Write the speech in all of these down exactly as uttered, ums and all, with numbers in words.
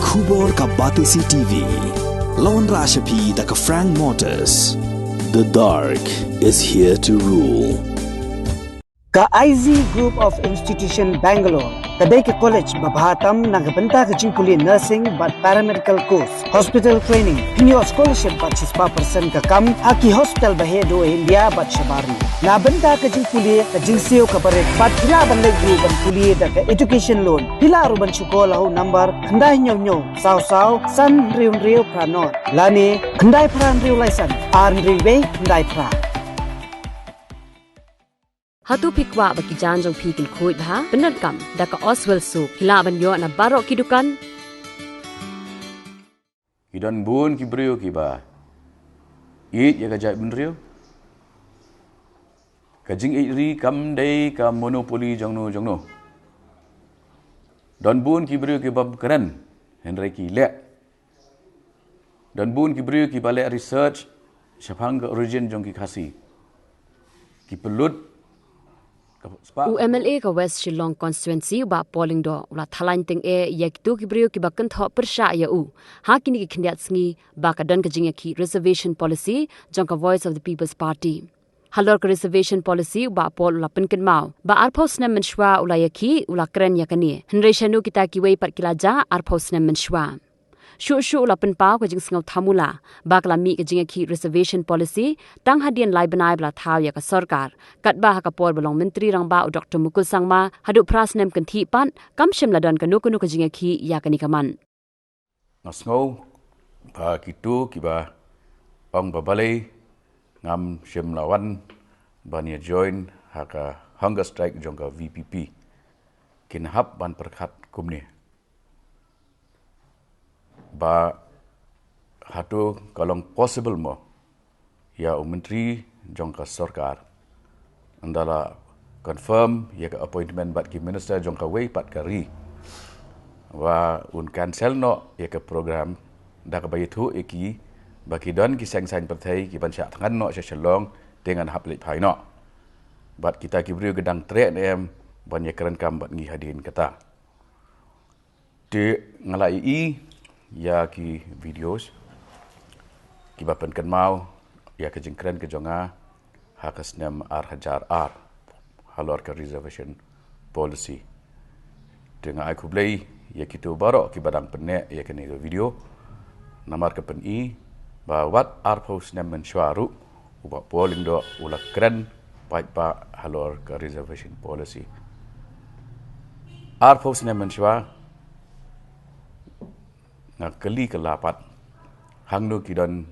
Khubor ka Batesi T V. Lawan Rashapi da ka Frank Motors. The dark is here to rule. Ka I Z Group of Institution Bangalore ka dei ka college ba bha tam na ka bynta ka jingpule nursing bad paramedical course, hospital training, pynïoh scholarship bad shispah percent ka kam ha ki hospital ba heh duh ha India bad shabar ri. Na bynta ka jingpule ka jingsiew ka barit bad phi lah ban leit ruh ban pule da ka education loan. Phi lah ruh ban shu call ha u number khyndai hynñiew hynñiew saw saw san hynriew hynriew phra nod lane khyndai phra hynriew lai san ar hynriew wei khyndai phra. Hato phi kwah ba ki jaiñ jong phi kin khuid bha? Pyndonkam da ka Oswell Soap. Phi lah ban ïoh na baroh ki dukan. Ki don bun ki briew kiba ïeit ïa ka jaitbynriew. Ka jingïeit ri kam dei ka monopoly jong no jong no. Don bun ki briew kiba kren, hynrei ki leh. Don bun ki briew kiba leh research shaphang ka origin jong ki Khasi. Ki pynlut ka spah. U M L A ka West Shillong Constituency, u Bah Paul Lyngdoh, u la thaw laiñ tyngeh ïa kito ki briew kiba kynthoh pyrshah ïa u ha kine ki khyndiat sngi ba ka don ka jingïakhih reservation policy jong ka Voice of the People's Party. Halor ka reservation policy, u Bah Paul u la pynkynmaw ba arphew snem mynshuwa u la ïakhih, u la kren ïa kane. Hynrei shano kita kiwei pat ki la jah arphew snem mynshuwa? Shuh shuh u la pynpaw ka jingsngew thamula ba ka la mih ka jingïakhih reservation policy tang hadien lai bnai ba la thaw ïa ka sorkar, katba ha ka por ba long Myntri Rangbah u Doctor Mukul Sangma haduh phra snem kynthih pat kam shym la don kano kano ka jingïakhih ïa kane ka mat. Nga sngew ba kito kiba ong ba balei ngam shym la wan ban ïa join ha ka hunger strike jong ka V P P kin hap ban pyrkhat kumne ba hato ka long possible mo ïa u myntri jong ka sorkar ynda la confirm ïa ka appointment bad ki minister jong kawei pat ka ri, ba un cancel noh ïa ka program da kaba ïathuh ïa ki ba ki don ki seng saiñ pyrthei ki ban shah thngan noh sha Shillong te ngan hap leit phai noh. Bad kita ki briew ki dang treh ne em ban ïakren kam bad ngi hadien kata. Te nga la ïohi ïa ki videos kiba pynkynmaw ïa ka jingkren ka jong nga ha ka snem ar hajar ar halor ka reservation policy. Te nga ai khublei ïa kito baroh kiba dang pynneh ïa kane ka video. Namar ka pyni ba wat arphew snem mynshuwa ruh u Bah Paul Lyngdoh u la kren paidbah halor ka reservation policy. Arphew snem mynshuwa nga kylli kylla pat hangno ki don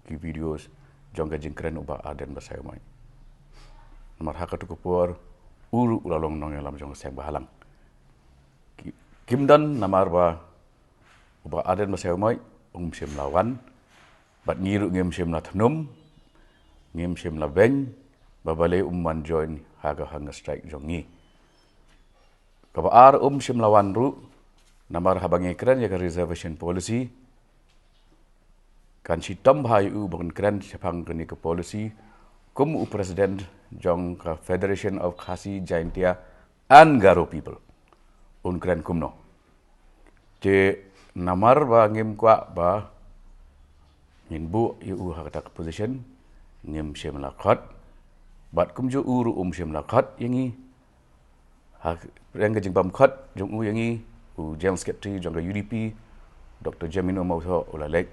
ki videos jong ka jingkren u Bah Ardent Basaiawmoit. Namar ha kato ka por u ruh u la long nongïalam jong ka seng bhalang. Ki, kim don namar ba u Bah Ardent Basaiawmoit um shym la wan bad ngi ruh ngim shym la thnum, ngim shym la beiñ ba balei um wan join ha ka hunger strike jong ngi. Kaba ar um shym la wan ruh namar haba ngi kren ïa ka reservation policy kan shitom bha ïa u ban kren shaphang kane ka policy kum u president jong ka Federation of Khasi Jaintia and Garo People. Un kren kumno. Te namar ba ngim kwah ba ngin buh ïa u ha kata ka position ngim shym la khot bad kumjuh u ruh um shym la khot ïa ngi. Ha pdeng ka jingbam khot jong u ïa ngi u General Secretary jong ka U D P Doctor Jemino Mawthoh u la leit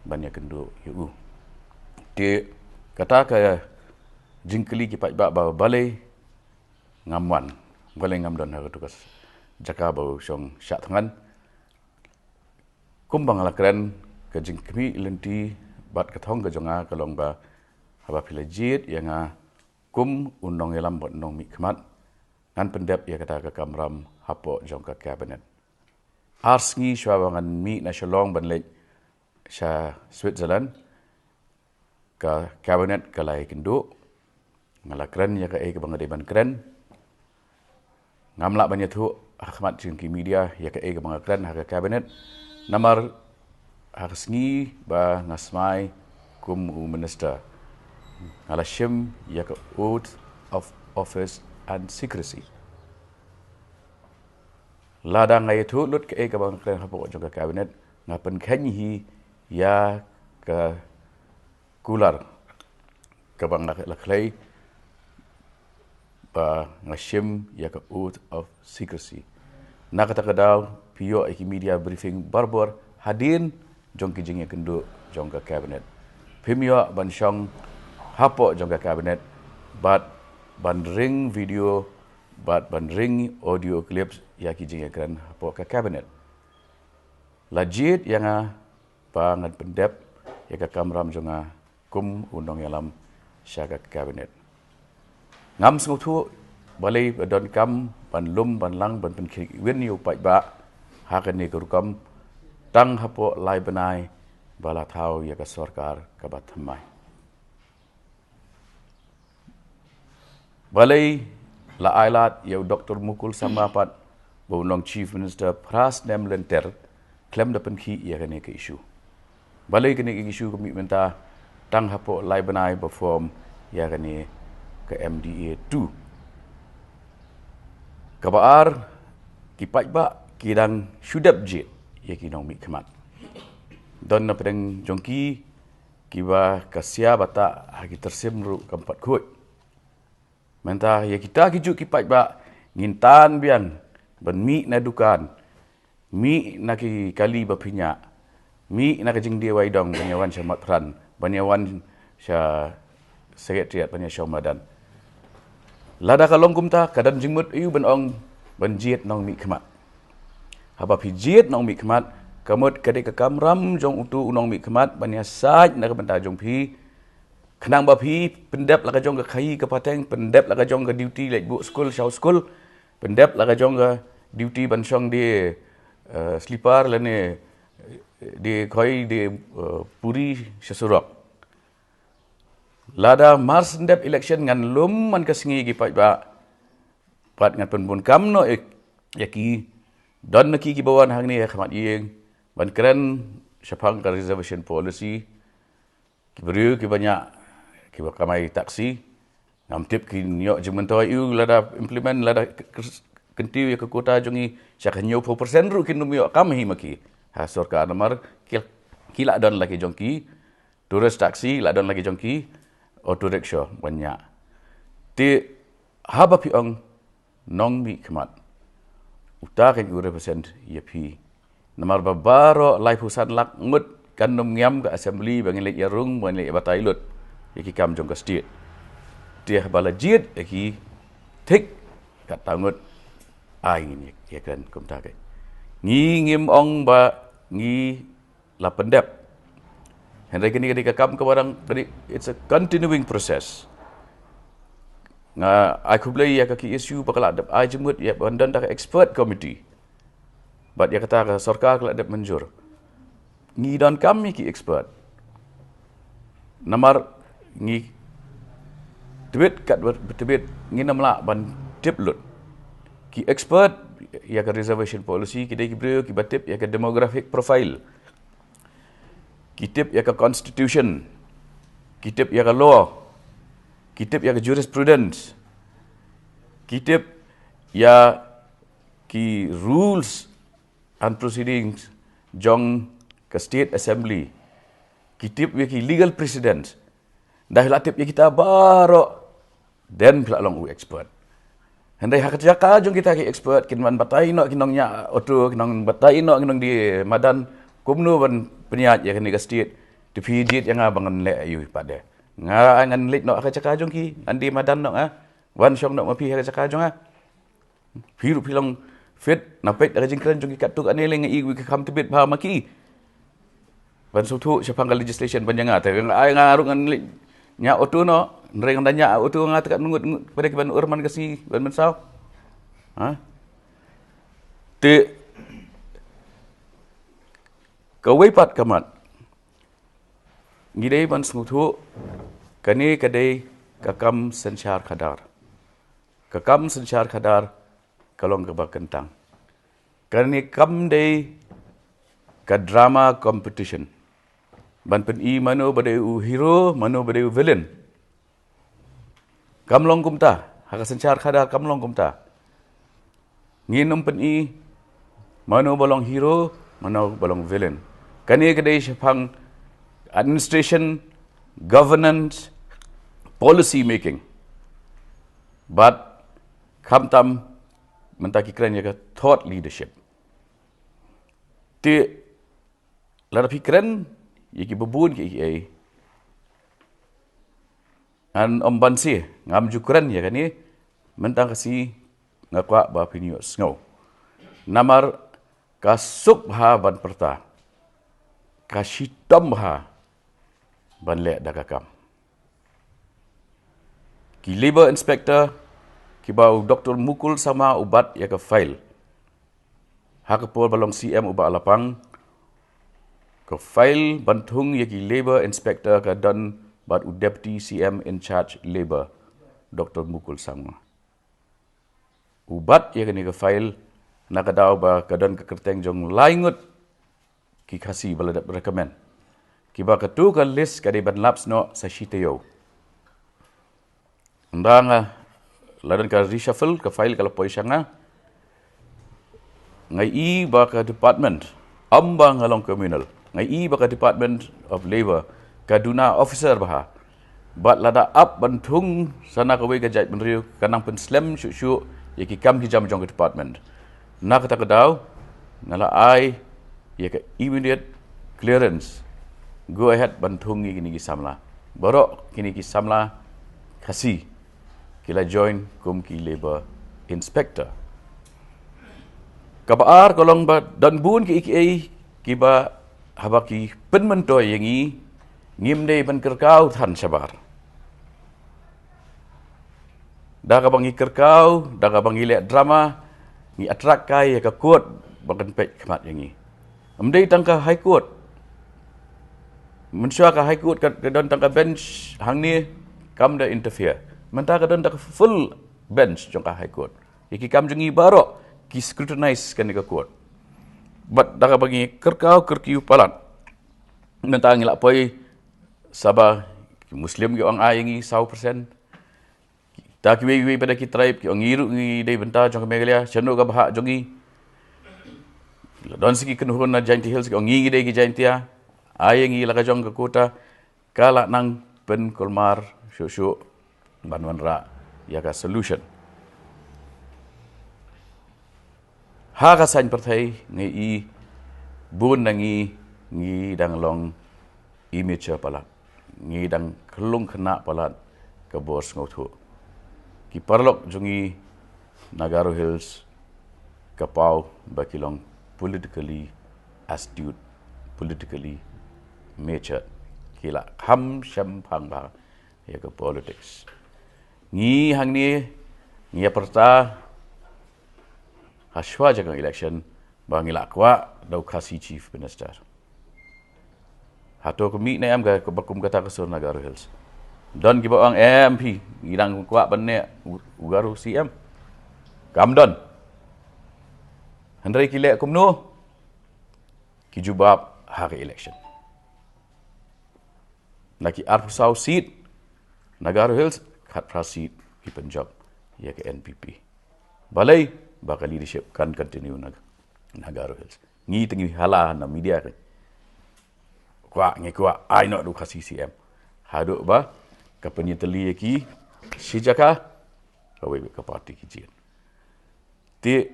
ban ïakynduh ïa u. Te kata ka jingkylli ki paidbah ba balei ngam wan, balei ngam don ha kato ka jaka ba u shong shah thngan. Kumba nga la kren ka jingkhmih lynti bad ka thong ka jong nga ka long ba haba phi la jied ïa nga kum u nongïalam bad nongmihkhmat ngan pyndep ïa kata ka kamram hapoh jong ka cabinet. Ar sngi shuwa ba ngan mih na Shillong ban leit sha Switzerland ka cabinet ka la ïakynduh. Nga la kren ïa kaei kaba nga dei ban kren. Ngam lah ban ïathuh ha khmat jong ki media ïa kaei kaba nga kren ha ka cabinet. Namar ha ka sngi ba nga smai kum u minister nga la shim ïa ka oath of office and secrecy. Lada nga ïathuh lut kaei kaba nga kren hapoh jong ka cabinet, nga pynkheiñ hi ïa ka kular kaba nga la khlei ba nga shim ïa ka oath of secrecy. Na kata ka daw phi ïoh ïa ki media briefing barabor hadien jong ki jingïakynduh jong ka cabinet. Phim ïoh ban shong hapoh jong ka cabinet bad ban ring video bad ban ring audio clips ïa ki jingïakren hapoh ka cabinet. La jied ïa nga ba ngan pyndep ïa ka kamram jong nga kum u nongïalam sha ka cabinet. Ngam sngewthuh balei ba donkam ban lum ban lang ban pynkhih win ïa u paidbah ha kane ka rukom tang hapoh lai bnai ba la thaw ïa ka sorkar kaba thymmai. Balei la ai lad ïa u Doktor Mukul Sangma pat ba u long Chief Minister phra snem lynter khlem da pynkhih ïa kane ka issue? Balei kane ka issue ka mih mynta tang hapoh lai bnai ba form ïa kane ka M D A two? Kaba ar, ki paidbah ki dang shu dep jied ïa ki nongmihkhmat. Don na pdeng jong ki kiba ka sia bata ha ki tyrsim ruh kam pat khuid. Mynta ïa kita ki juh ki paidbah ngin tan biang ban mih na dukan, mih na ki kali ba pynïaid, mih na ka jingdie wai dong ban ïa wan sha mat pran, ban ïa wan sha secretariat ban ïa shong madan. Lada ka long kumta ka don jingmut aïu ban ong ban jied nongmihkhmat? Haba phi jied nongmihkhmat ka mut ka dei ka kamram jong utu u nongmihkhmat ban ïasaid na ka bynta jong phi. Khnang ba phi pyndep la ka jong ka khaïi ka pateng, pyndep la ka jong ka duty leit buh skul shaw skul, pyndep la ka jong ka duty ban shong die, eh, slipar lane die khoi die, eh, puri sha surok. Lada mar shen dep election ngan lum man ka sngi ki paidbah bad ngan pynbun kam noh ïa ki. Don na ki kiba wan hangne ha khmat ïing ban kren shaphang ka reservation policy. Ki briew kiba ñiah, kiba kamai taxi, ngam tip kin ïoh jingmyntoi aïu lada implement, lada k-, k-, kyntiew ïa ka quota jong ngi sha ka hynñiewphew percent ruh kin ym ïoh kam hi ma ki ha sorkar namar ki, ki la don la ki jong ki tourist taxi, la don la ki jong ki auto rickshaw ban ñiah. Te haba phi ong nongmihkhmat, uta kan u represent ïa phi. Namar ba baroh laiphew san lak ngut kan ym ngiam ka assembly ba ngin leit ïarung, ba ngin leit ïabatai lut ïa ki kam jong ka state. Te haba la jied ïa ki thik katto ngut, ai ngin ïa, ïa kren kumta. Ngi ngim ong ba ngi la pyndep. Hynrei kane ka dei ka kam kaba dang, kane, it's a continuing process. Nga ai khublei ïa ka K S U ba ka la dep ai jingmut ïa ban don da ka expert committee. Bad ïa kata ka sorkar ka la dep mynjur. Ngi donkam ïa ki expert. Namar ngi tbit katba tbit ngin ym lah ban tip lut. Ki expert ïa ka reservation policy ki dei ki briew kiba tip ïa ka demographic profile. Ki tip ïa ka constitution, ki tip ïa ka law, ki tip ïa ka jurisprudence, ki tip ïa ki rules and proceedings jong ka state assembly, ki tip ïa ki legal precedents. Ynda phi la tip ïa kita baroh, then phi la long u expert. Hynrei ha ka jaka jong kita ki expert kin wan batai noh ki nongñiah auto, kin wan batai noh ki nongdie madan, kumno ban pynïaid ïa kane ka state? Te phi jied ïa nga ba ngan leh aïu pat de? Nga, ngan leit noh ha ka jaka jong ki, ngan die madan noh nga. Wan shong noh ma phi ha ka jaka jong nga. Phi ruh phi long fit, na peit da ka jingkren jong ki katto katne lei nga ïohi ka kham tbit bha ma ki. Ban sngewthuh shaphang ka legislation ban ïa nga, te nga, ai nga ruh ngan leit ñiah auto noh, hynrei ngan da ñiah auto nga te katno ngut, ngut, pat de ki ban ur man ka sngi ban mynsaw. Ha? Te kawei pat ka mat ngi dei ban sngewthuh, kane ka dei ka kam synshar khadar. Ka kam synshar khadar ka long kaba kyntang. Kane kam dei ka drama competition ban pyni mano ba dei u hero, mano ba dei u villain. Kam long kumta, ha ka synshar khadar kam long kumta. Ngin ym pyni Mano ba long hero, mano ba long villain. Kane ka dei shaphang administration, governance, policy making. But khamtam mynta ki kren ïa ka thought leadership. Te lada phi kren ïa ki babun ki ei, ngan ym ban si, ngam ju kren ïa kane, mynta ka si nga kwah ba phin ïohsngew. Namar ka suk bha ban pyrta, ka shitom bha ban leh da ka kam. Ki Labour Inspector kiba u Doctor Mukul Sangma u bat ïa ka file ha ka por ba long C M u Bah Lapang, ka file ban thung ïa ki Labour Inspector ka don bad u Deputy C M in charge Labour, Doctor Mukul Sangma. U bat ïa kane ka file na ka daw ba ka don ka kyrteng jong lai ngut ki Khasi ba la dep recommend, kiba katu ka list ka dei ban lapse noh sa shi taïew. Ynda nga la don ka reshuffle, ka file ka la poi sha nga. Nga i ba ka department, ym ba nga long communal, nga i ba ka Department of Labour ka duna officer bha. Bad lada ap ban thung sa na kawei ka jaitbynriew, ka nang pynslem shuh shuh ïa ki kam ki jam jong ka department. Na kata ka daw nga la ai ïa ka immediate clearance, go ahead ban thung ïa kine ki samla. Baroh kine ki samla Khasi ki la join kum ki Labour Inspector. Kaba ar ka long ba don bun ki ei ki ei kiba haba ki pynmyntoi ïa ngi, ngim dei ban kyrkhu than shabar. Da kaba ngi kyrkhu, da kaba ngi leh drama, ngi attract kai ïa ka court ba kan peit khmat ïa ngi. Ym dei tang ka High Court. Mynshuwa ka High Court ka, ka don tang ka bench hangne, kam da interfere. Mynta ka don tang ka full bench jong ka High Court. Ïa ki kam jong ngi baroh ki scrutinize kane ka court. Bad da kaba ngi kyrkhu kyrkiu palat, mynta ngi la poi saba ki Muslim ki ong ai ngi saw percent. Ta kiwei kiwei pat ki tribe ki ong ngi ruh ngi dei bynta jong ka Meghalaya, shano ka bhah jong ngi. La don sa ki kynhun na Jaintia Hills ki ong ngi ngi dei ki Jaintia, ai ngi la ka jong ka quota. Ka la nang pynkulmar shuh shuh ban wanrah ïa ka solution. Ha ka saiñ pyrthei ngi i bun na ngi, ngi dang long immature palat, ngi dang khlung khynnah palat ka bor sngewthuh. Ki paralok jong ngi na Garo Hills ka paw ba ki long politically astute, politically matured, ki la kham shemphang bha ïa ka politics. Ngi hangne ngi ïa pyrta ha shuwa jong ka election ba ngi la kwah da u Khasi Chief Minister. Hato ka mih ne em ka ba kum kata ka sur na Garo Hills? Don kiba ong em phi, ngi dang kwah ban ne u, u Garo C M. Kam don. Hynrei ki leh kumno? Ki jubab ha ka election. Na ki arphew saw seat na Garo Hills, khatphra seat ki pynjop ïa ka N P P. Balei? Ba ka leadership kan continue na, na Garo Hills. Ngi te ngi hala na media ka kwah, ngi kwah ai noh da u Khasi C M. Haduh ba ka pynïatylli ïa ki shi jaka, kawei ka party ki jied. Te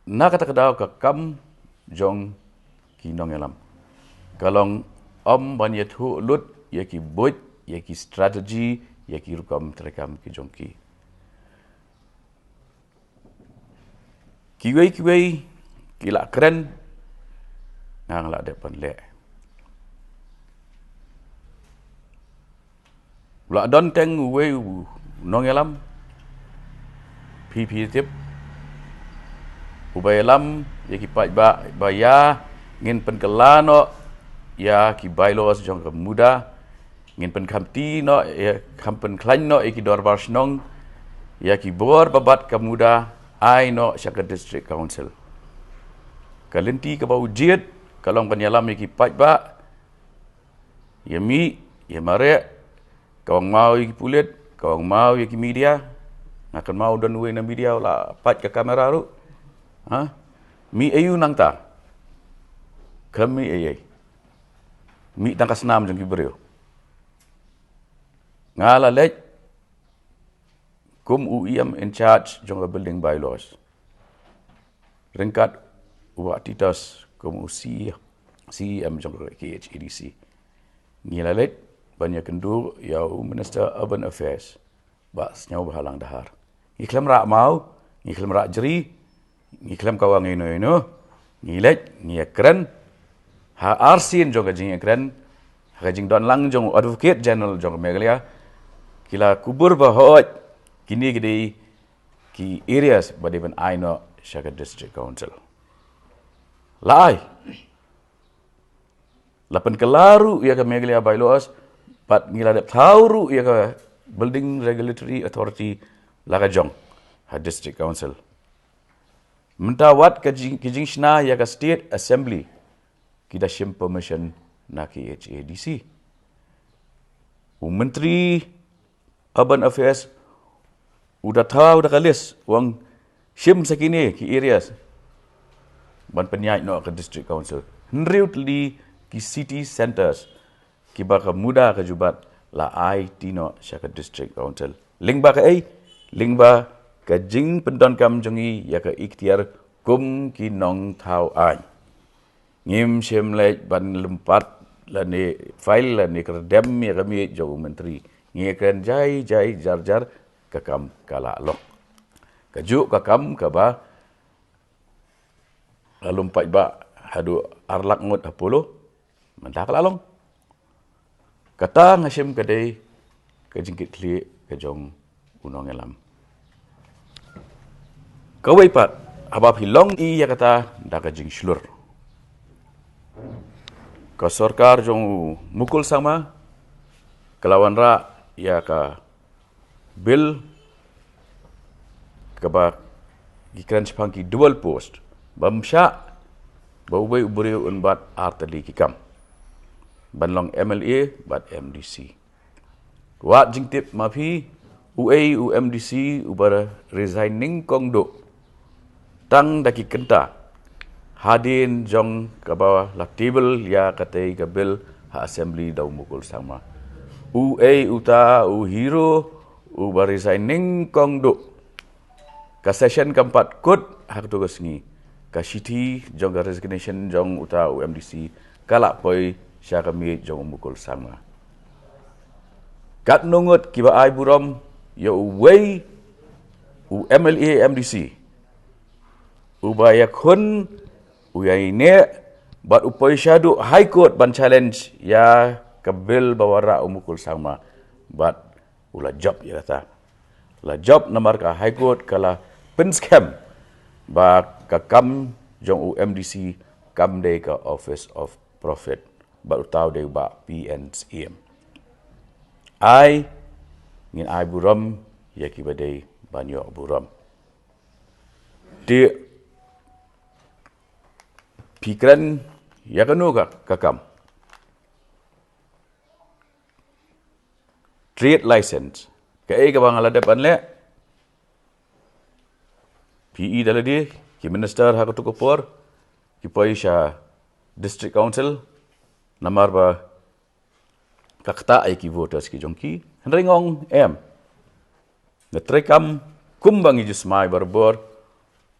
na kata ka daw ka kam jong ki nongïalam ka long ym ban ïathuh lut ïa ki buit, ïa ki strategy, ïa ki rukom treikam ki jong ki. Kiwei kiwei ki la kren, nga nga la dep ban leh. U la don teng uwei u nongïalam, phi phi tip, uba ïalam ïa ki paidbah ba ïa ngin pynkylla noh ïa ki bylaws jong ka MUDA, ngin pynkhamti noh ïa, kham pynkhlaiñ noh ïa ki dorbar shnong, ïa ki bor ba bat ka MUDA ai noh sha ka District Council. Ka lynti kaba u jied ka long ban ïalam ïa ki paidbah, ïa mih, ïa mareh, ka ong maw ïa ki pulit, ka ong maw ïa ki media. Nga kynmaw don uwei na media u la pait ka kamera ruh. Ha? Mih aïu nangta? Khlem mih ei ei. Mih tang ka snam jong ki briew. Nga la leit kum u E M in charge jong ka building bylaws, ryngkat u Bah Titos kum u C E, C E M jong ka K H A D C. Ngi la leit ban ïakynduh ïa u Minister Urban Affairs, Bah Sniawbhalang Dhar. Ngi khlem rah maw, ngi khlem rah jri, ngi khlem kawang ïano ïano. Ngi leit, ngi ïakren. Ha arsien jong ka jingïakren, ha ka jingdon lang jong u Advocate General jong ka Meghalaya, ki la kubur ba hooid, kine ki dei ki areas ba dei ban ai noh sha ka District Council. La ai. La pynkylla ruh ïa ka Meghalaya Bylaws, bad ngi la dep thaw ruh ïa ka Building Regulatory Authority la ka jong ha District Council. Mynta wat ka jing, ka jingshna ïa ka State Assembly, ki da shim permission na K H A D C. U Myntri Urban Affairs u da thaw da ka list, u ong shim sa kine ki areas ban pynïaid noh ka District Council. Hynriew tylli ki city centres kiba ka muda ka jubab la ai ti noh sha ka District Council. Lyngba kaei? Lyngba ka jingpyndonkam jong ngi ïa ka iktiar kum ki nongthaw aiñ. Ngim shym leit ban lympat lane file lane kyrdem ïa ka miej jong u Myntri. Ngi kren jai jai jar jar, ka kam ka la long. Kajuh ka kam kaba la lum paidbah haduh ar lak ngut ha Polo, mynta ka la long. Kata nga shim ka dei ka jingkitkhlieh ka jong u nongïalam. Kawei pat, haba phi long ïa kata da ka jingshlur, ka sorkar jong u Mukul Sangma ka la wanrah ïa ka bill kaba ki kren shaphang ki dual post, bym shah ba uwei u briew un bat ar tylli ki kam, ban long M L A bad M D C. Wat jingtip ma phi, uei u M D C uba resign nyngkong duh, tang da ki kynta hadien jong kaba la table ïa katei ka bill ha Assembly da u Mukul Sangma? Uei uta u hero uba resign nyngkong duh? Ka session kam pat kut ha kato ka sngi, ka shithi jong ka resignation jong uta u M D C ka la poi sha ka miej jong u Mukul Sangma. Katno ngut kiba ai burom ïa uwei u M L A M D C uba ïakhun, u ïaineh, bad u poi shaduh High Court ban challenge ïa ka bill ba wanrah u Mukul Sangma, bad u la jop ïa kata. La jop namar ka High Court ka la pynskhem ba ka kam jong u M D C kam dei ka office of profit, bad uta u dei u Bah P N Syiem. Ai, ngin ai burom ïa kiba dei ban ïoh burom. Te phi kren ïa kano ka, ka kam? Trade license. Kaei kaba nga la dep ban leh? Phi i da lade, ki minister ha kato ka por ki poi sha District Council namar ba ka ktah ïa ki voters ki jong ki. Hynrei nga ong em, nga treikam kumba ngi ju smai barabor,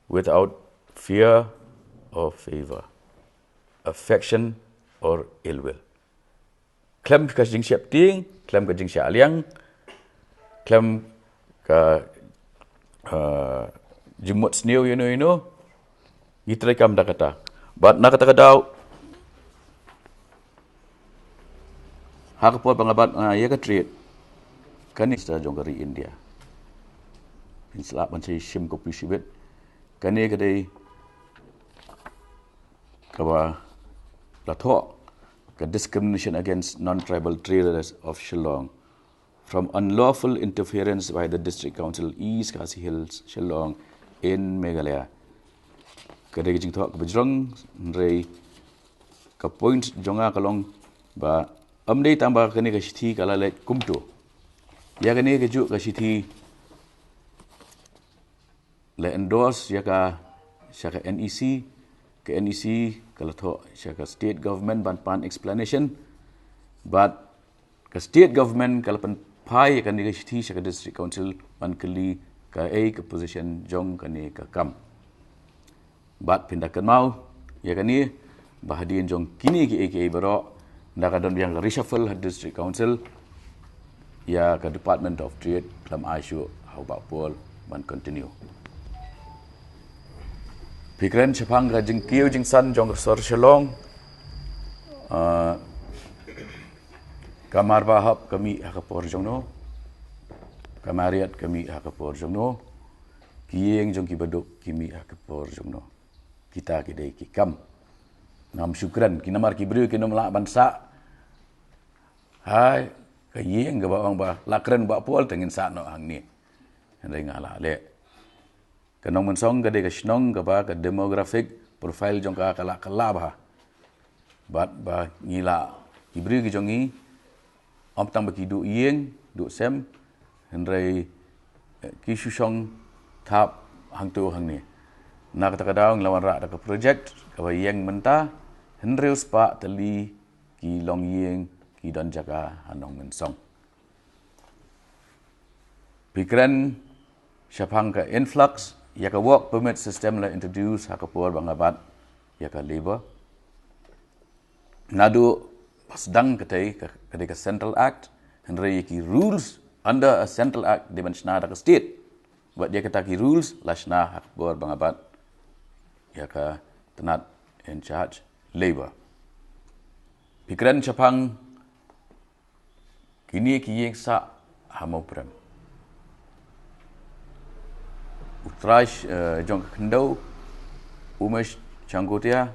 without fear or favor, affection or ill will. Khlem ka jingsheptieng, khlem ka jingshah liang, khlem ka, ah, jingmut sniew ïano ïano, ngi treikam da kata. Bad na kata ka daw, ha ka por ba nga bat, ah, ïa ka trade, kane sa jong ka ri India. Phin sa lah ban sa shim copy shibit. Kane ka dei kaba la thoh, ka Discrimination Against Non-Tribal Traders of Shillong from Unlawful Interference by the District Council, East Khasi Hills, Shillong in Meghalaya. Ka dei ka jingthoh kaba jrong, hynrei ka point jong nga ka long ba ym dei tang ba kane ka shithi ka la leit kumto. Ïa kane kajuh ka shithi la endorse ïa ka sha ka N E C, Ka N E C ka la thoh sha ka state government ban pan explanation, bad ka state government ka la pynphai ïa kane ka shithi sha ka district council ban kylli kaei ka position jong kane ka kam. Bad phin da kynmaw ïa kane, ba hadien jong kine kiei kiei baroh, da ka don biang ka reshuffle ha district council, ïa ka Department of Trade khlem ai shuh ha u Bah Paul ban continue. Phi kren shaphang ka jingkiew jingsan jong ka sor Shillong. Ah, ka mar bahap ka mih ha ka por jong no. Ka mar riat ka mih ha ka por jong no. Ki ïing jong ki baduk ki mih ha ka por jong no. Kita ki dei ki kam. Ngam shu kren, ki namar ki briew kim lah ban sah ha ka ïing kaba ong ba la kren Bah Paul te ngin sah noh hangne. Hynrei nga lah leh. Ka Nongmynsong ka dei ka shnong kaba ka demographic profile jong ka ka lah kylla bha. Bad ba ngi lah, ki briew ki jong ngi, ym tang ba ki duh ïing, duh sem, hynrei, eh, ki shu shong thap hangto hangne. Na kata ka daw ngi la wanrah da ka project kaba ïeng mynta hynriew spah tylli ki longïing ki don jaka ha Nongmynsong. Phi kren shaphang ka influx, ïa ka work permit system la introduce ha ka por ba nga bat ïa ka Labour. Naduh ba sdang katei ka, ka dei ka Central Act, hynrei ïa ki rules under a Central Act dei ban shna da ka state. Bad ïa kata ki rules la shna ha ka por ba nga bat ïa ka tnat in charge Labour. Phi kren shaphang kine ki ïing sah ha Mawprem. U trai, eh, jong ka khyndew, Umesh Changkotia,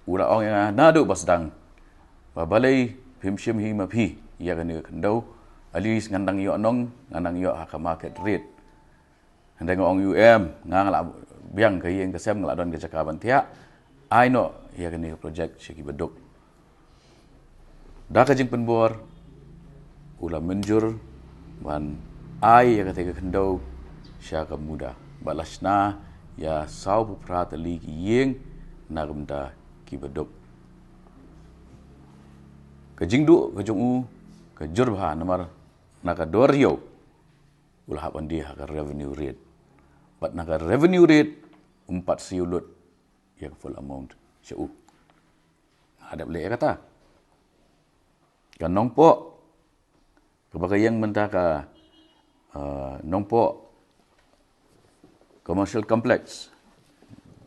u la ong ïa nga naduh ba sdang ba balei phim shim hi ma phi ïa kane ka khyndew, at least ngan dang ïoh nong, ngan dang ïoh ha ka market rate. Hynrei nga ong ïa u em, nga nga lah biang ka ïing ka sem, nga lah don ka jaka ban thiah. Ai noh ïa kane ka project sha ki baduk. Da ka jingpynbor u la mynjur ban ai ïa katei ka khyndew sha ka MUDA. Bad la shna ïa sawphew phra tylli ki ïing na ka bynta ki baduk. Ka jingduh ka jong u ka jur bha namar na ka dor ïew u la hap ban die ha ka revenue rate. Bad na ka revenue rate um pat siew lut ïa ka full amount sha u. Nga dep leh ïa kata. Ka Nongpoh, kaba ka ïeng mynta ka, ah, Nongpoh Commercial Complex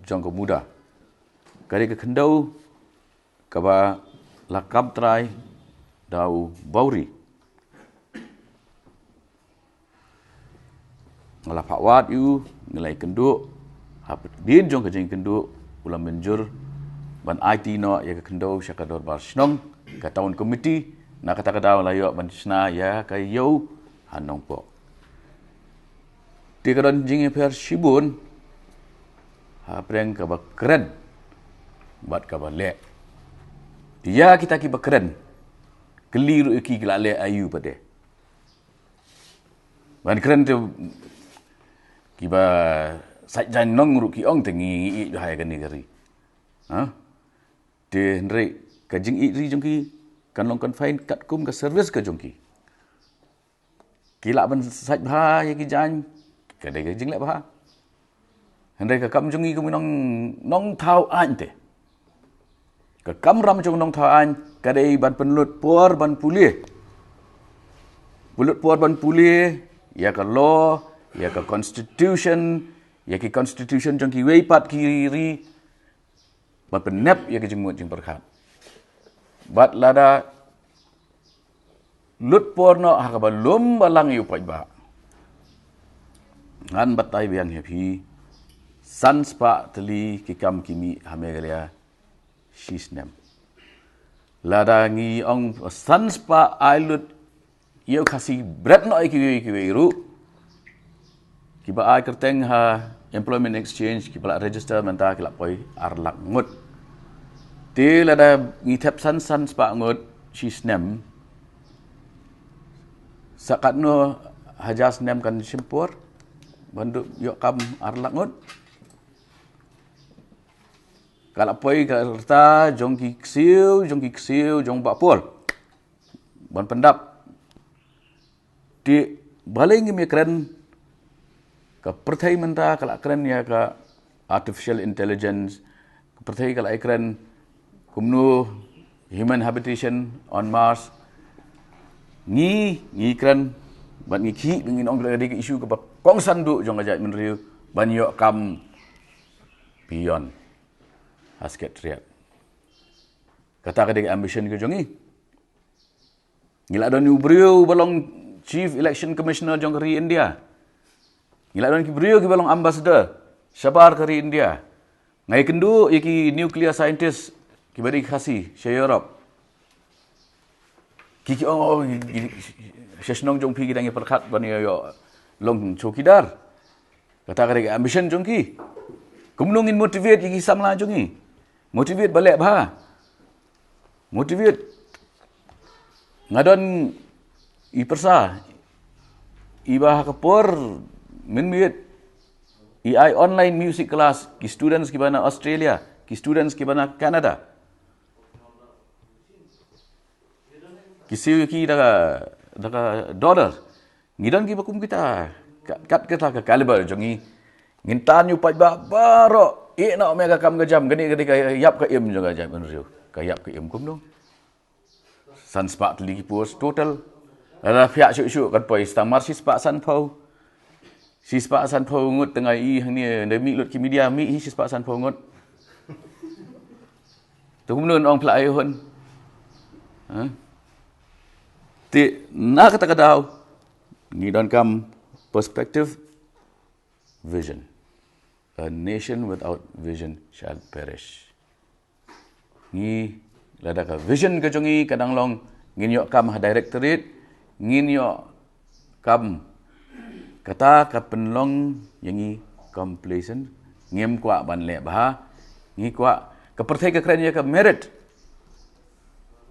jong ka MUDA. Ka dei ka khyndew kaba la kam trai da u Bah Ri. Nga la phah wad ïa u, nga la ïakynduh. Hapdeng jong ka jingkynduh u la mynjur ban aiti noh ïa ka khyndew sha ka dorbar shnong, ka town committee. Na kata ka daw la ïoh ban shna ïa ka ïew ha Nongpoh. Te ka don jingïapher shibun hapdeng kaba kren bad kaba leh. Ïa kita kiba kren, kylli ruh ïa ki, ki la leh aïu pat de. Ban kren te kiba sait jaiñ nong ruh ki ong te ngi, ngi ïeit bha ïa kane ka ri. Ha? Te hynrei ka jingïeit ri jong ki kan long confined katkum ka service ka jong ki. Ki lah ban sait bha ïa ki jaiñ, ka dei ka jingleh bha. Hynrei ka kam jong ngi kum ki nong, nongthaw aiñ te. Ka kamram jong u nongthaw aiñ ka dei ban pynlut por ban pule. Pynlut por ban pule ïa ka law, ïa ka constitution, ïa ki constitution jong kiwei pat ki ri, ban pynnep ïa ka jingmut jingpyrkhat. Bad lada lut por noh ha kaba lum balang ïa u paidbah, ngan batai biang ïa phi, san spah tylli ki kam ki mih ha Meghalaya shi snem. Lada ngi ong san spah ai lut ïa u Khasi bret noh ïa kiwei kiwei ruh, kiba ai kyrteng ha employment exchange, kiba la register mynta ki la poi ar lak ngut. Te lada ngi thep san, san spah ngut shi snem, sa katno hajar snem kan shim por ban ïoh kam ar lak ngut? Ka la poi ka rta jong ki ksiew, jong ki ksiew, jong Bah Paul. Ban pyndap. Te balei ngim ïakren, ka pyrthei mynta ka la kren ïa ka artificial intelligence, ka pyrthei ka la kren kumno human habitation on Mars. Ngi, ngi kren, bad ngi khih, ngin ong ka dei ka issue kaba kongsan duh jong ka jaitbynriew, ban ïoh kam beyond ha Secretariat. Kata ka dei ka ambition ka jong ngi. Ngi la don u briew ba long Chief Election Commissioner jong ka ri India. Ngi la don ki briew kiba long ambassador shabar ka ri India. Nga ïakynduh ïa ki nuclear scientist kiba dei ki Khasi sha Europe. Ki ki ong, oh, ki, ki, sha shnong jong phi ki dang ïa pyrkhat ban ïa, ïa long chowkidar. Kata ka dei ka ambition jong ki. Kumno ngin motivate ïa ki samla jong ngi? Motivate ba leh bha. Motivate. Nga don i pyrsa iba ha ka por mynmiet i ai online music class ki students kiba na Australia, ki students kiba na Canada. Ki siew ki da ka, da ka dollar. Ngi don kiba kum kita, kat, kat kita ka caliber jong ngi. Ngin tan ïa u paidbah baroh, ïeh noh me ka kam ka jam, kane ka dei ka ïap ka im jong ka jaitbynriew. Ka ïap ka im kumno? San spah tylli ki post total. Lada phiah shuh shuh kan poi tang mar shi spah sanphew. Shi spah sanphew ngut, tang ai i hangne, da mih lut ki media, mih hi shi spah sanphew ngut. To kumno ong pla ai hun. Ha? Te na kata ka daw, ngi donkam perspective, vision. A nation without vision shall perish. Ngi, lada ka vision ka jong ngi ka dang long, ngin ïoh kam ha directorate, ngin ïoh kam, kata ka pynlong ïa ngi complacent, ngim kwah ban leh bha, ngi kwah, ka pyrthei ka kren ïa ka merit.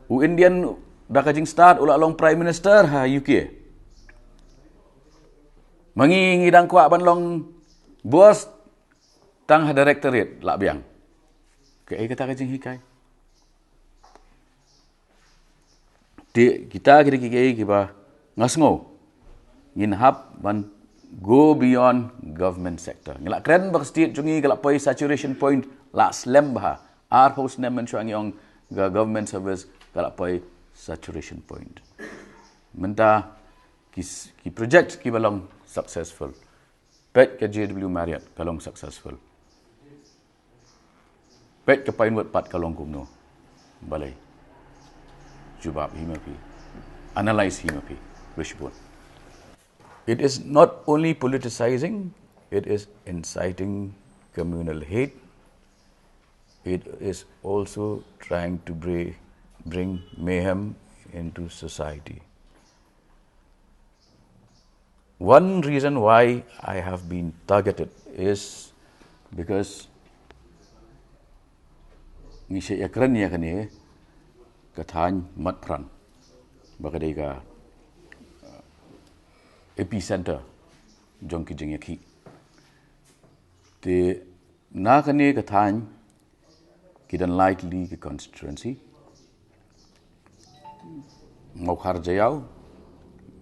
U Indian da ka jingstad u la long Prime Minister ha U K. Ma ngi, ngi dang kwah ban long boss tang ha directorate, lah biang. Kaei kata ka jinghikai? Te kita ki dei kiei kiba nga sngew ngin hap ban go beyond government sector. Ngi la kren ba ka state jong ngi ka la poi saturation point, la slem bha. Arphew snem mynshuwa ngi ong ka government service ka la poi saturation point. Mynta ki, ki project kiba long successful. Peit ka J W Marriott ka long successful. Peit ka Pinewood pat ka long kumno. Balei? Jubab hi ma phi. Analyze hi ma phi. Wishbone. It is not only politicizing, it is inciting communal hate. It is also trying to bring, bring mayhem into society. One reason why I have been targeted is because ngi shah ïakren ïa kane ka thaiñ Matphrang ba ka dei ka, uh, epicenter jong ki jingïakhih. Te na kane ka thaiñ ki don lai tylli ki constituency. Mawkhar Jaïaw,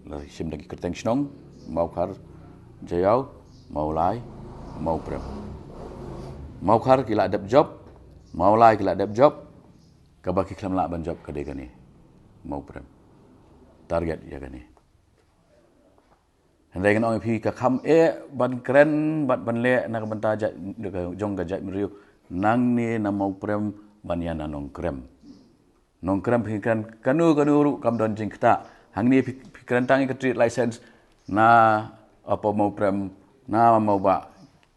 la shim da ki kyrteng shnong, Mawkhar Jaïaw, Mawlai, Mawprem. Mawkhar ki la dep jop, Mawlai ki la dep jop, kaba ki khlem lah ban jop ka dei kane, Mawprem. Target ïa kane. Hynrei ngan ong ïa phi, ka kham eh ban kren, ban, ban leh na ka bynta jong ka jaitbynriew, nangne na Mawprem ban ïa na Nongkrem. Nongkrem phi kren kano kano ruh kam don jingktah. Hangne phi, phi kren tang ïa ka trade license, na Upper Mawprem, na Mawbah,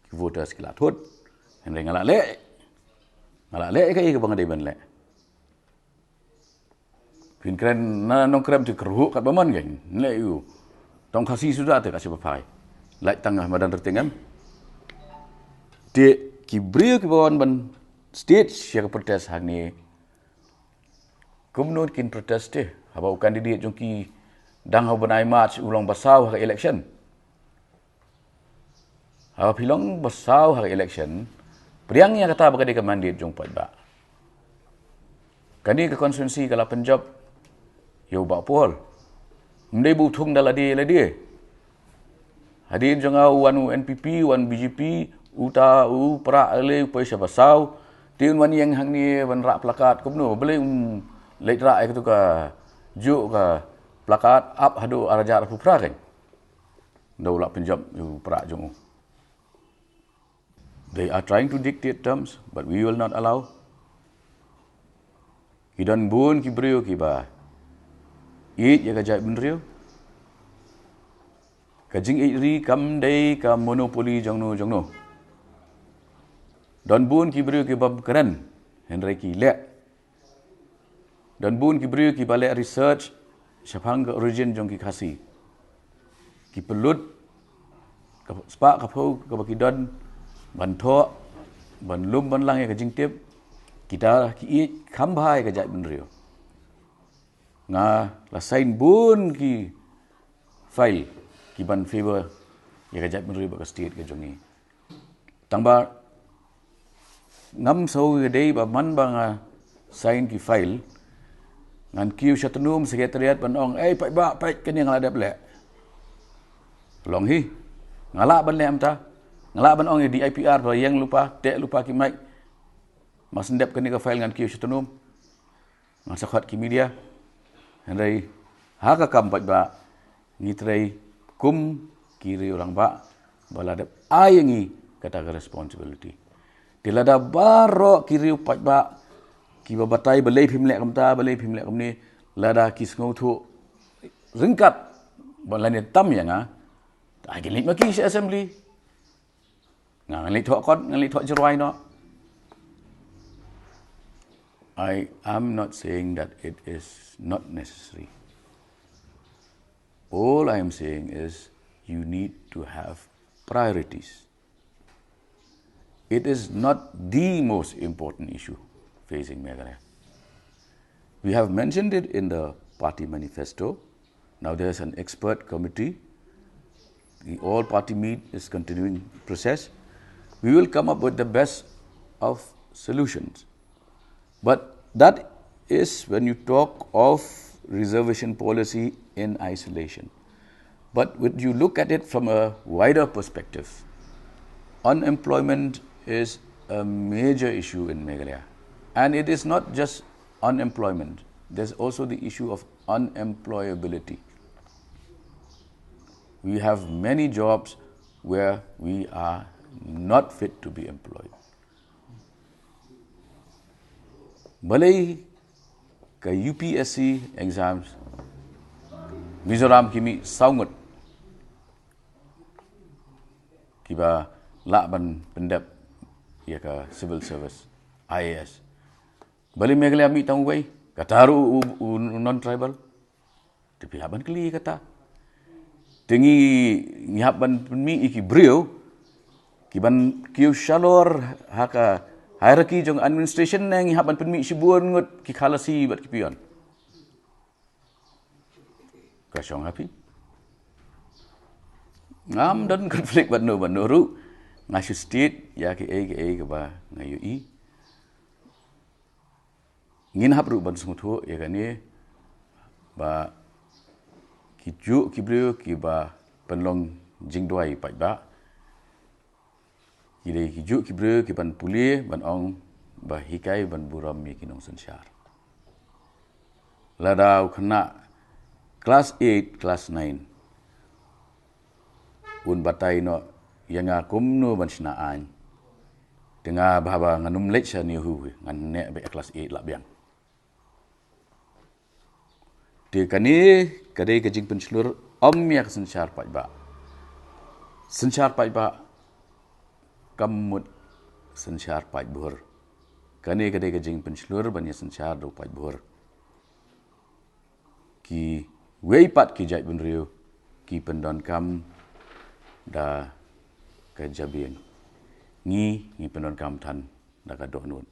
ki voters ki la thut. Hynrei nga la leh, nga la leh ïa kaei kaba nga dei ban leh. Phin kren na Nongkrem te kyrhuh katba mon kein. Leh ïa u. Tang Khasi suda te ka shi ba phai. Lait tang ha madan Rting em. Te ki briew kiba wan ban stage ïa ka protest hangne, kumno kin protest te? Haba u candidate jong ki dang ha u bnai March u long ba saw ha ka election. Haba phi long ba saw ha ka election, Pdiang ïa kata ba ka dei ka mandate jong u paidbah. Kane ka constituency ka la pynjop ïa u Bah Paul. Ym dei ba u thung da lade lade. Hadien jong nga u wan u N P P, u wan B J P, uta u prah lei u poi sha ba saw. Te un wan ïeng hangne ban rah plakat kumno, balei um leit rah ïa katu ka juk ka plakat ap haduh ar hajar arphew phra kein. Da u la pynjop ïa u prah jong u. They are trying to dictate terms, but we will not allow. Ki don bun ki briew kiba ïeit ïa ka jaitbynriew. Ka jingïeit ri kam dei ka monopoly jong no jong no. Don bun ki briew kiba kren, hynrei ki leh. Don bun ki briew kiba leh research shaphang ka origin jong ki Khasi. Ki pynlut ka spah ka phew kaba ki don ban thoh, ban lum ban lang ïa ka jingtip. Kita ki ïeit kham bha ïa ka jaitbynriew. Nga la sign bun ki file kiban favour ïa ka jaitbynriew bad ka state ka jong ngi. Tang ba ngam sngew ïa ka dei ba man ba nga sign ki file, ngan kiew sha tnum secretariat ban ong, "Ei, paidbah, peit kane nga la dep leh." Long hi. Nga lah ban leh mynta. Nga lah ban ong ïa D I P R ba ïeng lypa, teh lypa ki mic. Mar syn dep kane ka file ngan kiew sha tnum. Ngan sa khot ki media. Hynrei ha ka kam paidbah ngi trei kum ki riew rangbah ba la dep ai ïa ngi kata ka responsibility. Te lada baroh ki riew paidbah kiba batai balei phim leh kumta, balei phim leh kumne, lada ki sngewthuh ryngkat ba lane tam ïa nga, ai ki leit ma ki sha assembly. Nga ngan leit thoh kot, ngan leit thoh jyrwai noh. I am not saying that it is not necessary. All I am saying is you need to have priorities. It is not the most important issue facing Meghalaya. We have mentioned it in the party manifesto. Now there is an expert committee. The all party meet is continuing process. We will come up with the best of solutions. But that is when you talk of reservation policy in isolation. But when you look at it from a wider perspective, unemployment is a major issue in Meghalaya. And it is not just unemployment, there's also the issue of unemployability. We have many jobs where we are not fit to be employed. Balei ka U P S C exams Mizoram ki mih saw ngut kiba lah ban pyndep ïa ka civil service, I A S. Balei Meghalaya mih tang uwei, kata ruh u, u, u non-tribal. Te phi hap ban kylli kata. Te ngi, ngi hap ban pynmih ïa ki briew kiban kiew shalor ha ka hierarchy jong administration ne ngi hap ban pynmih shibun ngut ki Khasi bad ki peon. Ka shong ha phi. Ngam don conflict bad no bad no ruh. Nga shu state ïa kiei kiei kaba nga ïohi. Ngin hap ruh ban sngewthuh ïa kane ba kijuh ki briew kiba pynlong jingduwai paidbah ki dei kijuh ki briew kiban pule ban ong ba hikai ban burom ïa ki nongsynshar. Lada u khynnah class eight, class nine un batai noh ïa nga kumno ban shna aiñ, te nga ba haba ngan ym leit sha NEHU, ngan neh beit class eight lah biang. Te kane ka dei ka jingpynshlur ym ïa ka synshar paidbah. Synshar paidbah kam mut synshar paidbhur. Kane ka dei ka jingpynshlur ban ïa synshar da u paidbhur. Kiwei pat ki jaitbynriew ki pyndonkam da ka jabieng. Ngi, ngi pyndonkam than da ka dohnud.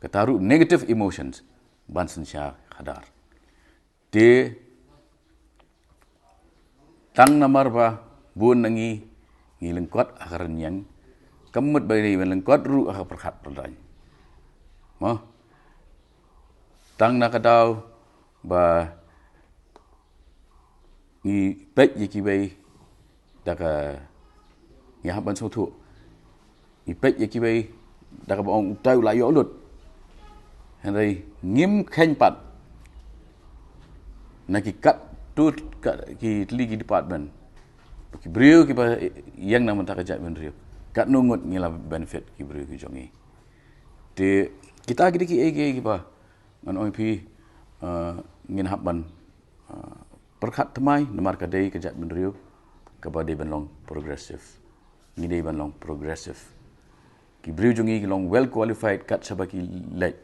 Kata ruh negative emotions ban synshar khadar. Te tang namar ba bun na ngi ngi lyngkot ha ka rynïeng Kam mut ba dei ban lyngkot ruh ha ka pyrkhat pyrdaiñ. Mo. Tang na ka daw ba ngi peit ïa kiwei da ka, ngi hap ban sngewthuh. Ngi peit ïa kiwei da kaba ong utai u la ïoh lut. Hynrei ngim kheiñ pat na ki katto ki tylli ki department, ki briew kiba ïeng na ka bynta ka jaitbynriew, katno ngut ngi la benefit ki briew ki jong ngi. Te kita ki dei kiei kiei kiba ngan ong ïa phi, eh, ngin hap ban, eh, pyrkhat thymmai namar ka dei ka jaitbynriew kaba dei ban long progressive. Ngi dei ban long progressive. Ki briew jong ngi ki long well qualified kat shaba ki leit.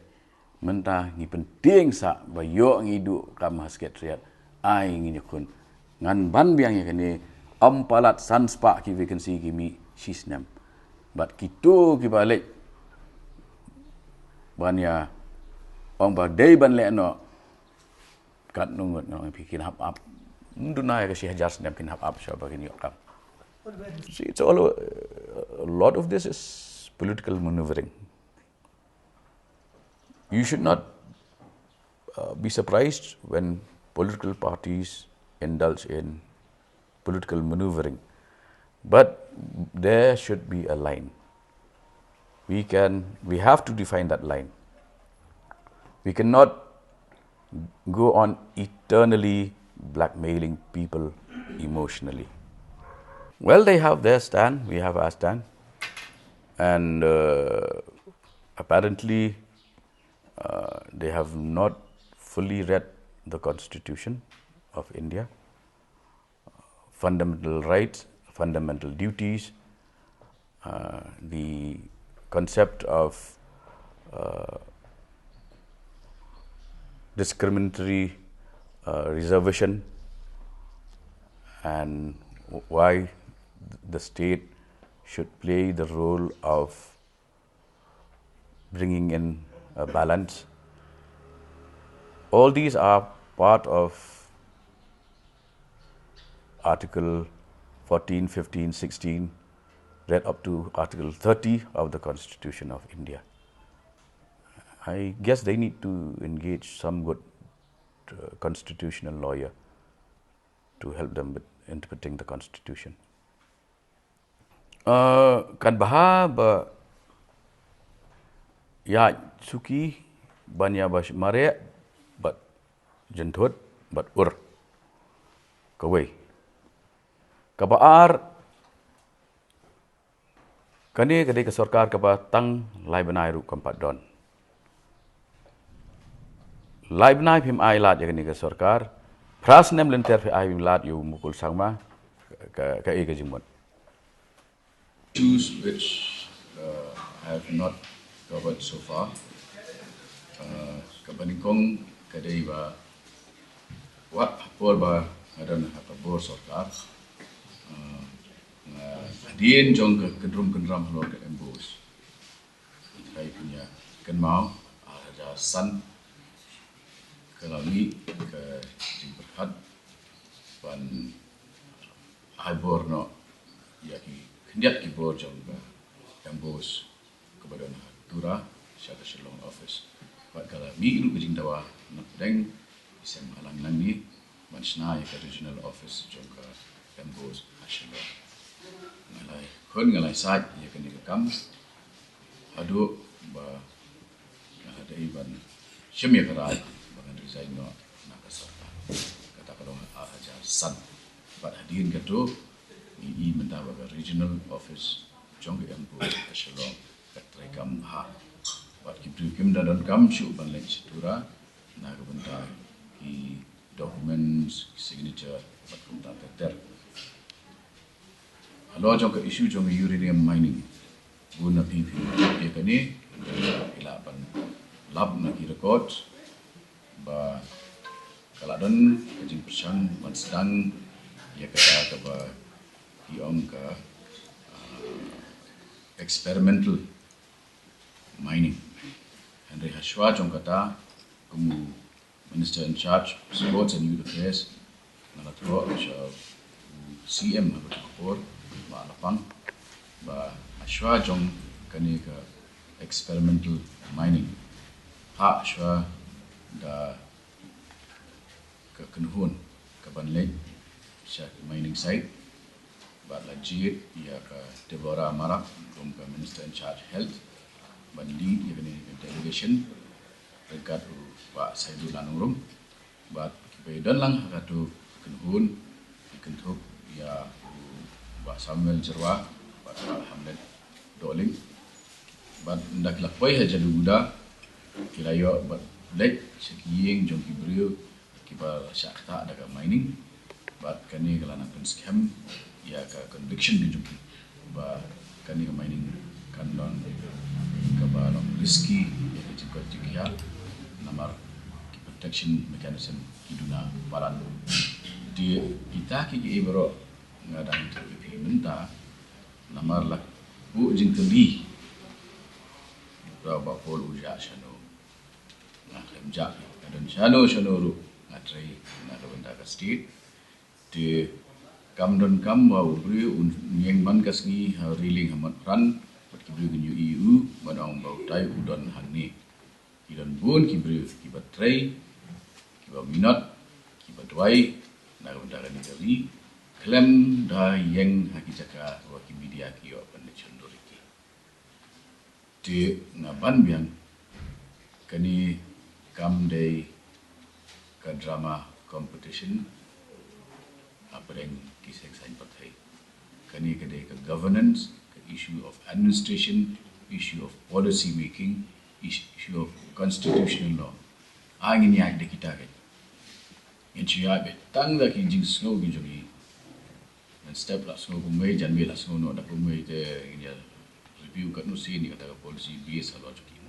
Mynta ngi pyntieng sah ba ïoh ngi duh kam ha Secretariat. Ai ngin ïakhun. Ngan ban biang ïa kane, ym palat san spah ki vacancy ki mih shi snem. Bad kito kiba leit ban ïa ong ba dei ban leh noh, katno ngut ngan ong ïa phi, kin hap ap. Ym duna ïa ka shi hajar snem kin hap ap shaba kin ïoh kam. See, it's all a, a lot of this is political maneuvering. You should not, uh, be surprised when political parties indulge in political maneuvering. But there should be a line. We can, we have to define that line. We cannot go on eternally blackmailing people emotionally. Well, they have their stand, we have our stand. And, uh, apparently, uh, they have not fully read the Constitution of India. Fundamental rights, fundamental duties, uh, the concept of, uh, discriminatory, uh, reservation, and why the state should play the role of bringing in a balance. All these are part of Article fourteen, fifteen, sixteen, right up to Article thirty of the Constitution of India. I guess they need to engage some good, uh, constitutional lawyer to help them with interpreting the Constitution. Uh, kan bha ba ïa suki ban ïa ba mareh bad jynthut bad ur. Kawei. Kaba ar, kane ka dei ka sorkar kaba tang lai bnai ruh kam pat don. Lai bnai phim ai lad ïa kane ka sorkar. Phra snem lynter phi ai lad ïa u Mukul Sangma. Ka, ka, ka ei ka jingmut. Issues which, uh, I have not covered so far. Uh, kaba nyngkong ka dei ba wat ha por ba nga don ha ka bor sorkar, uh, nga hadien jong ka kyndrum kyndram halor ka MBOSE. Ka i pynïa kynmaw, ar hajar san ka la mih ka jingpyrkhat ban ai bor noh ïa ki khyndiat ki bor jong ka MBOSE kaba don ha Tura sha ka Shillong office. Bad ka la mih ruh ka jingdawa na pdeng i sem Alang Nangni ban shna ïa ka regional office jong ka MBOSE ha Shillong. Nga la khun nga la sait ïa kane ka kam haduh ba nga la dei ban shim ïa ka rai ba ngan resign noh na ka sorkar. Kata ka long ha ar hajar san. Bad hadien kato ngi i mynta ba ka regional office jong ka MBOSE ka Shillong ka trei kam bha. Bad ki briew kim da donkam shuh ban leit sha Tura na ka bynta ki documents, ki signature bad kumta ter ter. Halor jong ka issue jong ka uranium mining, bun na phi phi ïa kane, phi lah ban lap na ki record ba ka la don ka jingpyrshang ban sdang ïa kata kaba ki ong ka, ah, experimental mining. Hynrei ha shuwa jong kata, kum u Minister in charge Sports and Youth Affairs, nga la thoh sha u CM ha kata ka por, Bah Lapang, ba ha Shuwa jong kane ka experimental mining, ha shuwa da ka kynhun ka ban leit sha mining site, bad la jied ïa ka Deborah Marak kum ka Minister in Charge Health ban leit ïa kane ka delegation ryngkat u Bah Saidu Lanungrum. Bad kiba don lang ha katu ka kynhun ki kynthup ïa u Bah Samuel Jyrwa bad Bah Hamlet Dohling. Bad ynda ki la poi ha Jaluguda ki la ïoh bad leit sha ki ïing jong ki briew kiba la shah ktah da ka mining. Bad kane ka la nang pynskhem ïa ka conviction ka jong ki ba kane ka mining kan long kaba long risky ïa ka jingkoit jingkhiah, namar ki protection mechanism ki duna palat. Te kita ki ki baroh nga dang ïathuh ïa phi mynta, namar la buh jingkylli ba Bah Paul u jah shano. Nga khlem jah, nga don shano shano ruh nga trei na ka bynta ka state. Te kam don kam ba u briew un ïeng man ka sngi ha railing ha Motphran bad ki briew kin ïohi ïa u ban ong ba utai u don hangne. Ki don bun ki briew kiba trei, kiba minot, kiba duwai na ka bynta kane ka ri, khlem da ïeng ha ki jaka ba ki media ki ïoh ban leit shon dur ïa ki. Te nga ban biang, kane kam dei ka drama competition hapdeng ki seng saiñ pyrthei. Kane ka dei ka governance, ka issue of administration, issue of policy making, issue of constitutional law. A ngin ïaid da kita keiñ. Ngin shu ïaid beit tang da ki jingsngew ki jong ngi. Mynstep la sngew kumwei, janmiet la sngew noh da kumwei, te ngin ïa review katno sien ïa kata ka policy base ha law jong ki.